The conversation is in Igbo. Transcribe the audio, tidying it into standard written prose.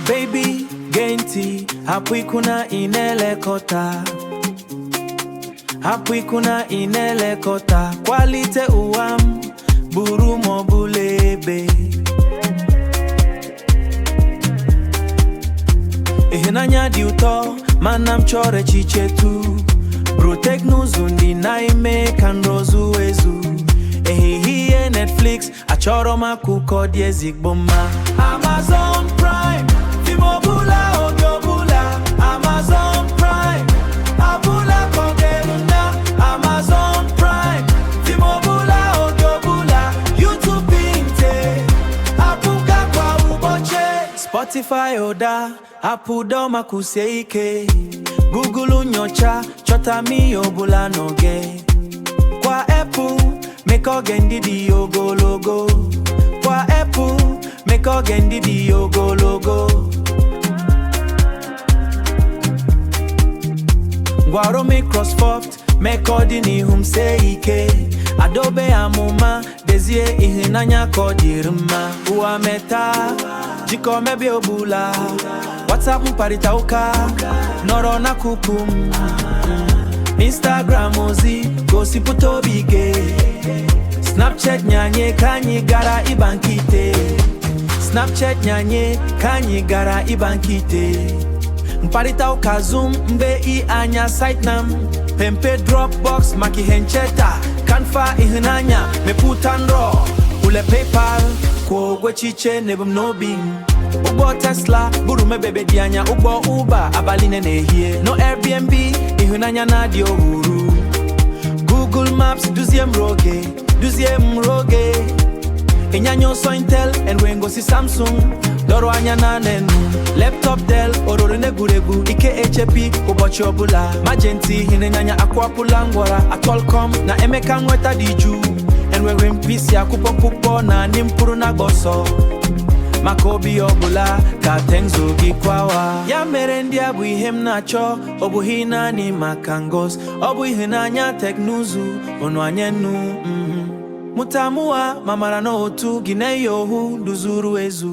Baby, gee ntị, hapụ ikwu na ị na-elekọta, hapụ ikwu na ị na-elekọta. Kwalite ụwa m bụrụ ma ọ bụla ebe ịhụnanya dị ụtọ, mana m chọrọ echiche tu bụrụ teknụzụ ndị na-eme ka nrọ zuo ezu. Ehihie Netflix, achọrọ m akụkọ dị ezigbo mma. Amazon Prime, fim ọbụla, oge ọbụla. Amazon Prime, abụla kọgelu na Amazon Prime, fim ọbụla, oge ọbụla. YouTube inte apụka kwa ụbọchị. Spotify ụda apụdo ma kwụsie ike. Google nyocha, chọta m ihe ọbụla n'oge. Kwa Apple, mee ka oge ndị dị ogologo. Kwa Apple, mee ka oge ndị dị ogologo. Ngwaọrụ Microsoft, mee ka ọdịnihu m sie ike. Adobe amụma, dezie ịhụnanya ka ọ dịrị mma. Ụwa Meta, jikọ mebie ọbụla. WhatsApp mkparịta ụka, nọrọ n'akụkụ m. Instagram ozi, gosipụta obi ike. Snapchat nyanye ka anyị gara ịba nkite. Snapchat nyanye ka anyị gara ịba nkite. Mkparịta ụka Zoom mgbe ị anya site na m pempe. Dropbox maka ihe ncheta. Canva ịhụnanya, mepụta nrọ. Ule PayPal, kwụọ ụgwọ echiche na ebumnobi m. Ụgbọ Tesla buru mebebe dị anya. Ụgbọ Uber abalị na-ehie no. Airbnb ịhụnanya na-adị ọhụrụ. Google Maps duzie m roge, duzie m roge. Ịnyanya ọsọ Intel enwe ngosi. Samsung dọrọ anya na nenu. Laptop Dell ororo n'egwuregwu ike HP ụbọchị ọbụla. Magenti ịhụnanya akwapụla ngwara. Atọlcom na Emeka nweta dị jụụ. Enweghị mkpịsị akwụkwọ pụkpọ na anyị mkpụrụ na-agba ọsọ maka obi ọbụla ka tenzo gị kwawa. Ya mere ndị a bụ ihe m na-achọ. Ọ bụghị naanị maka ngos, ọ bụ ịhụnanya teknụzụ ọnụ anya nnu. Mụta mụwa ma mara n'otu gị na-eyi ohu duzuru ezu.